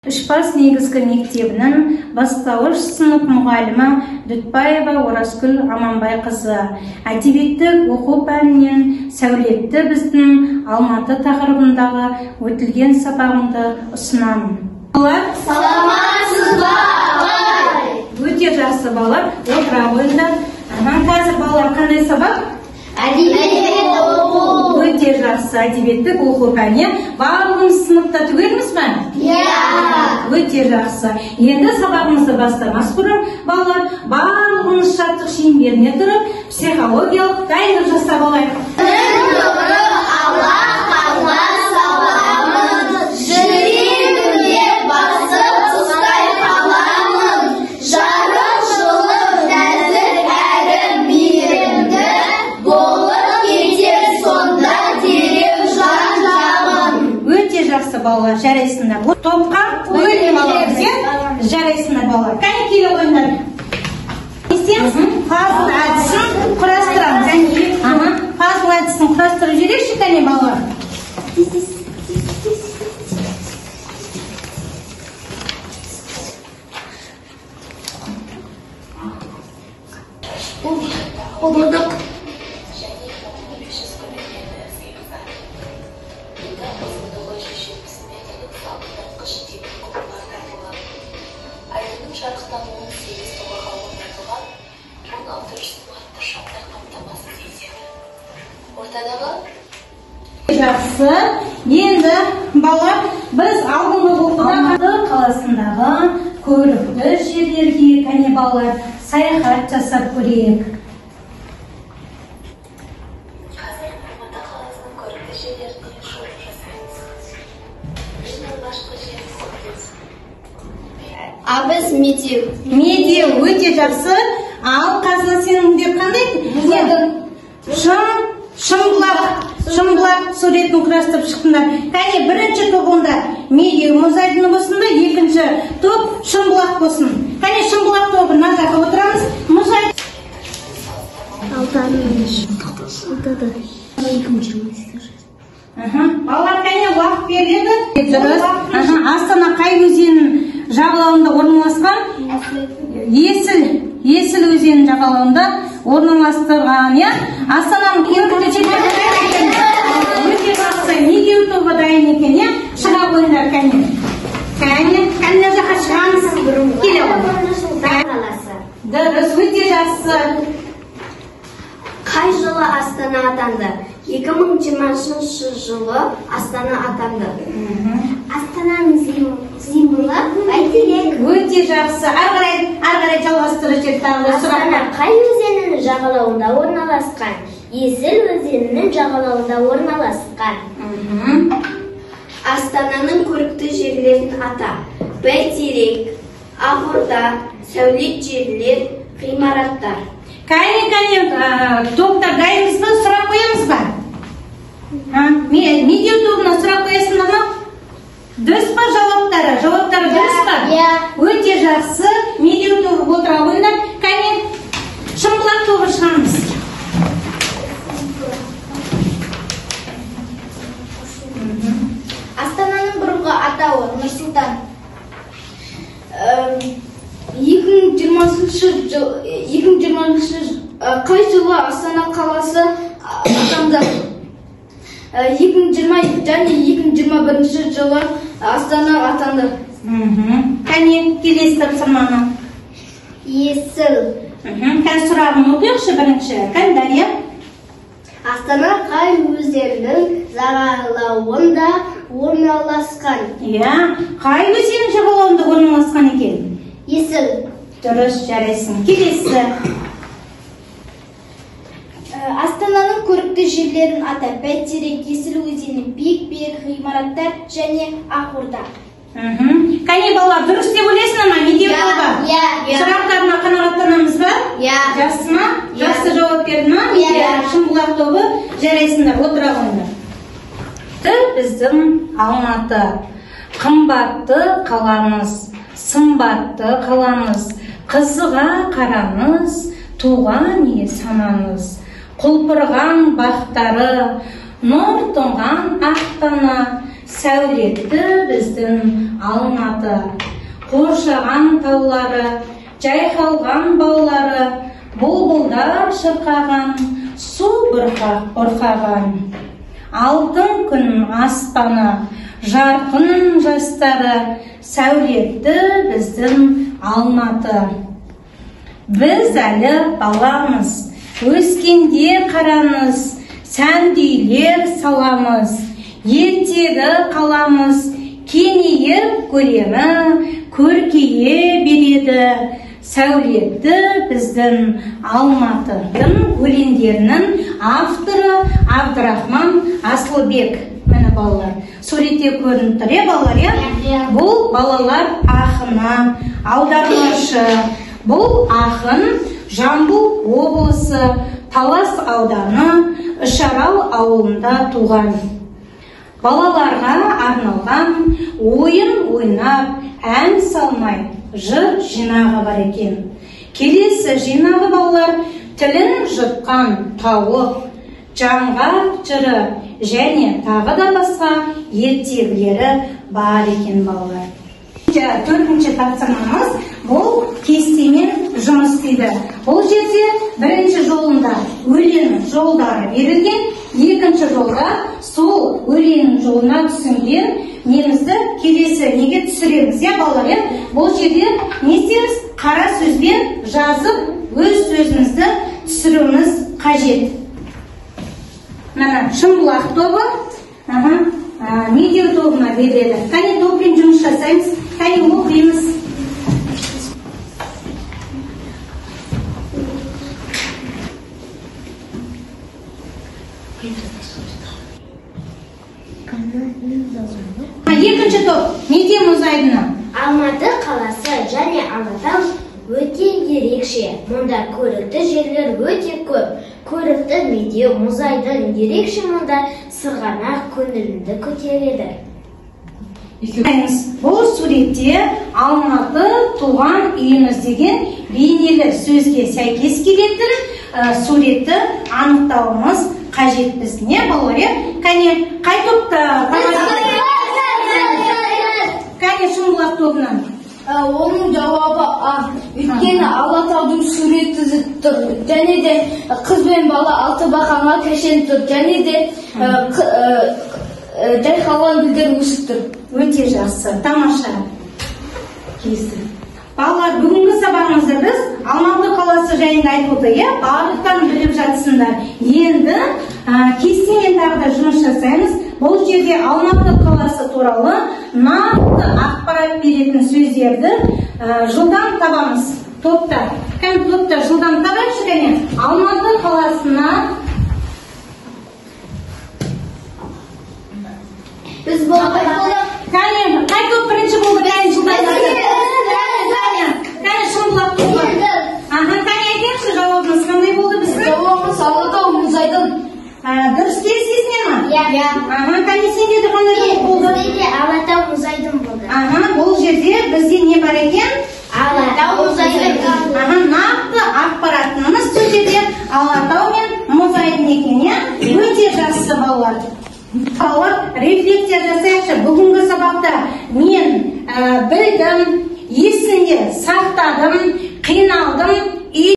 Үшбас негізгі мектебінің бастауыш сынып мұғалімі Дүтбаева Оразгүл Аманбайқызы. Әдебиеттік оқу пәнінен сәулетті біздің Алматы тақырыбындағы өтілген сабағымды ұсынамын. Балалар, саламатсыз ба, ағай? Өте жақсы, балалар, отыра қойыңдар. Қазір балалар қандай сабақ? Әдебиеттік оқу. Өте жақсы, әдебиеттік оқу пәні. Барлығымыз сыныпта түгелміз бе? Иә. Өте жақсы. Енді сабағымызды бастамас бұрын балалар, барлығымыз шаттық шеңберіне тұрып, психологиялық дайындық жасап алайық. Балалар, жарайсыңдар. Топқа бөлініп аламыз, иә? Жарайсыңдар, балалар. Кәне, келе қойыңдар. Не істейміз? Пазл әдісін құрастырамыз. Пазл әдісін құрастырып жіберейікші, кәне, балалар. Болдық. Жарықтануын 8 тұғырға орнатылған 1600 ватты шамдар қамтамасыз етеді. Ортадағы жақсы. Енді балалар, біз алдыңғы оқуда Алматы қаласындағы көрікті жерлерге, кәне балалар, саяхат жасап көрейік. Қазір Алматы қаласының көрікті жерлеріне шолу жасаймыз. Ең алғашқы жеріміз Абыз Медеу. Медеу, өте жақсы. Ал қазына сенің деп қандай? Шымбұлақ. Шымбұлақ суретін құрастырып шықтыңдар. Кәне, бірінші тобында Медеу мұз айдыны болсын да, екінші топ Шымбұлақ болсын. Кәне, Шымбұлақ тобы мына жаққа отырамыз. Мұз айдыны. Балалар, кәне, уақыт беріледі. Дұрыс. Астана қай өзенінің жағалауында орналасқан? Есіл. Есіл өзенінің жағалауында орналастырған, иә? Астананың көрікті жерлері екен. Өте жақсы. Медеу тобы дайын екен, иә? Шыға қойыңдар, кәне. Кәне, кәне, мына жаққа шығамыз. Келе ғой. Дұрыс, өте жақсы. Қай жылы Астана атанды? 2020 жылы Астана атанды. Астананың символы бәйтерек. Өте жақсы. Ары қарай жалғастырып жібер, тағы да сұрақ. Астана қай өзенінің жағалауында орналасқан? Есіл өзенінің жағалауында орналасқан. Астананың көрікті жерлерін ата. Бәйтерек, Ақорда, сәулет жерлер, ғимараттар. Кәне, кәне, топтар дайынбыз ба? Сұрақ қоямыз ба? Медеу тобына сұрақ қоясыңдар ма? Дұрыс па жауаптары? Жауаптары дұрыс па? Иә. Өте жақсы. Медеу тобы отыра қойыңдар. Кәне, Шымбұлақ тобы шығамыз. Астананың бұрынғы атауы Нұр-Сұлтан. 2020 жыл, 2020 қай жылы Астана қаласы атанды? 2020 және 2021 жылы Астана атанды. Кәне, келесі тапсырманы. Есіл. Кәне, сұрағын оқиықшы бірінші. Кәне, Дария. Астана қай өзеннің жағалауында орналасқан? Иә, қай өзеннің жағалауында орналасқан екен? Есіл. Дұрыс, жарайсың. Келесі. Астананың көрікті жерлерін ата. Бәйтерек, Есіл өзені, биік-биік ғимараттар және Ақорда. Кәне, балалар, дұрыс деп ойлайсыңдар ма? Медеу тобы? Иә. Сұрақтарына қанағаттанамыз ба? Иә. Жақсы ма? Жақсы жауап берді ма? Иә. Шымбұлақ тобы, жарайсыңдар, отыра қойыңдар. Біздің Алматы. Қымбатты қаламыз, сымбатты қаламыз, қызыға қарамыз, туған ел санамыз. Құлпырған бақтары, нұр тұнған ақтана, Сәулетті біздің Алматы. Қоршаған таулары, жайқалған баулары, бұлбұлдар шырқаған, су бұрқаған. Алтын күн аспаны, жарқын жастары, сәулетті біздің Алматы. Біз әлі баламыз, өскенде қарамыз, сәнді үйлер саламыз, ертегі қаламыз, кеңейіп көлемі, көркейе береді. Сәулетті біздің Алматының өлеңдерінің авторы Абдрахман Асылбек. Міне балалар, суретте көрініп тұр, балалар, иә? Бұл балалар ақыны, аудармашы. Бұл ақын Жамбыл облысы Талас ауданы Үшарал ауылында туған. Балаларға арналған ойын ойнап, ән салмай жыр жинағы бар екен. Келесі жинағы балалар тілін жұтқан тауық, жаңғақ жыры және тағы да басқа ертегілері бар екен балалар. Төртінші тапсырмамыз бұл кестемен жұмыс істейді. Бұл жерде бірінші жолында өлең жолдары берілген, екінші жолда сол өлең жолына түсінген немізді келесі неге түсіреміз, иә балалар, иә? Бұл жерде не істейміз? Қара сөзбен жазып, өз сөзімізді түсіруіміз қажет. Міне, Шымбұлақ тобы, Медеу тобына беріледі. Қане топпен жұмыс жасаймыз, қане оқимыз. Екінші топ, Медеу мұз айдыны. Алматы қаласы және Алатау өте ерекше. Мұнда көрікті жерлер өте көп. Көрікті Медеу мұз айдын ерекше, мұнда сырғанақ көңіліңді көтереді. Бұл суретте Алматы туған үйіміз деген бейнелі сөзге сәйкес келетін суретті анықтауымыз қажет біздің, иә балалар, иә? Кәне, қай топта? Кәне, Шымбұлақ тобынан. Оның жауабы А. Өйткені Алатаудың суреті тұр, және де қыз бен бала алты бақанға кешен тұр, және де жайқалған гүлдер өсіп тұр. Өте жақсы, тамаша. Келесі. Балалар, бүгінгі сабағымызда біз Алматы қаласы жайында айтылды, иә? Барлықтан біліп жатсыңдар. Енді кестемен тағы да жұмыс жасаймыз. Бұл жерде Алматы қаласы туралы нақты ақпарат беретін сөздерді жылдам табамыз. Топта. Кәне топта жылдам табайықшы, кәне. Алматы қаласына біз болдық. Кәне, қай топ бірінші болды? Кәне жылдам. Кәне Шымбұлақ тобы. Аха, кәне айтайықшы, жауабымыз қандай болды біздің? Жауабымыз Алатау мұз айдын. Дұрыс келісесіңдер ме? Иә. Аха, кәне сенде де қандай жауап болды? Бізде де Алатау мұз айдын болды. Аха, бұл жерде бізде не бар екен? Алатау мұз айдын. Аха, нақты ақпаратымыз бұл жерде Алатау мен мұз айдын екен, иә? Өте жақсы балалар. Балалар, рефлексия жасайықшы. Бүгінгі сабақта мен білдім, есімде сақтадым, қиналдым,